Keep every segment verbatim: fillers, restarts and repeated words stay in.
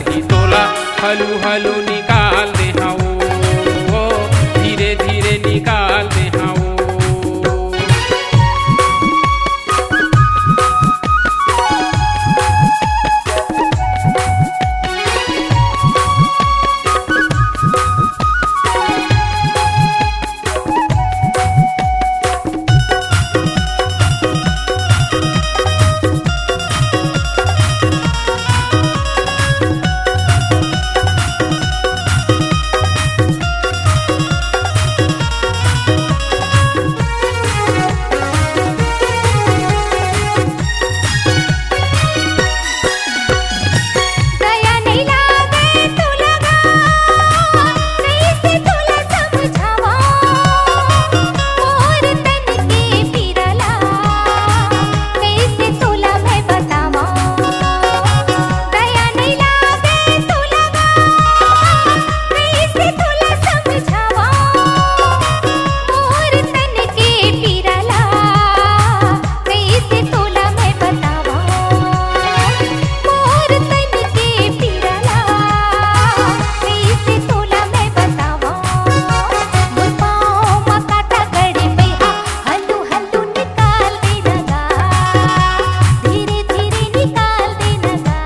ही तोला hello hello निकाल दे हूँ, ओ, धीरे धीरे निकाल दे हूँ। दया नइ लागे तोला गा, कइसे तोला समझावंव, मोर तन के पीरा ला, कइसे तोला मैं बतावंव। दया नइ लागे तोला गा, कइसे तोला समझावंव, मोर तन के पीरा ला, कइसे तोला मैं बतावंव, मोर तन के पीरा ला, कइसे तोला मैं बतावंव। मोर पाँव म कांटा गड़े पइहा, हल्लू हल्लू निकाल दे ना गा, धीरे धीरे निकाल दे ना गा।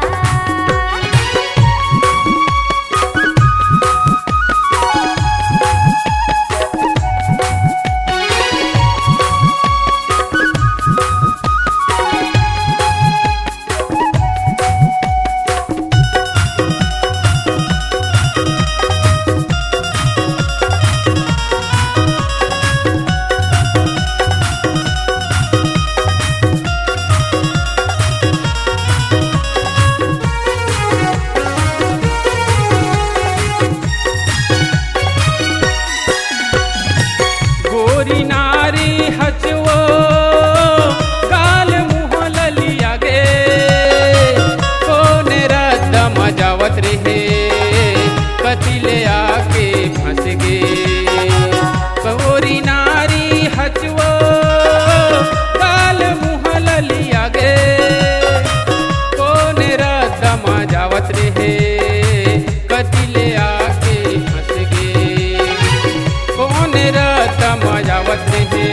गोरी नारी हचवो, गाल मुँह ललिया गे, कोन रद्दा म जावत रेहे, कति ले आके फंस गे। गोरी नारी हचवो, गाल मुँह ललिया गे, कोन रद्दा म जावत रेहे, कति ले आके फंस गे। कोन रद्दा म जावत रेहे,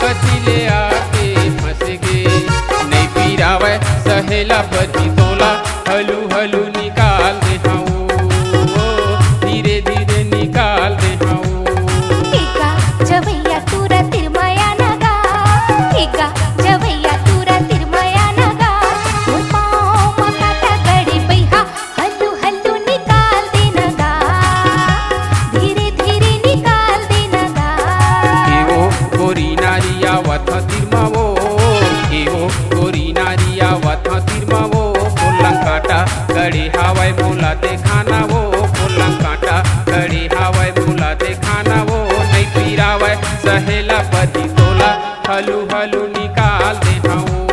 कति ले आके फंस गे। नइ पिरावय सहे ला पति तोला, हलू हलू निकाल दे हूँ, ओ, धीरे धीरे निकाल दे हूँ। एका जवैया टूरा तिरमाया ना गा, एका जवैया टूरा तिरमाया ना गा, मोर पाँव म कांटा गड़े पइहा, हल्लू हल्लू निकाल दे ना गा, धीरे धीरे निकाल दे ना गा। ए ओ गोरी नारी आवत ह तिरमा वो, ए ओ गोरी नारी आवत ह तिरमा वो, कोन कांटा गड़े हावय मोला देखाना वो, कोन कांटा गड़े हावय मोला देखाना वो, नइ पिरावय सहे ला पति तोला, हलू हलू निकाल दे हूँ,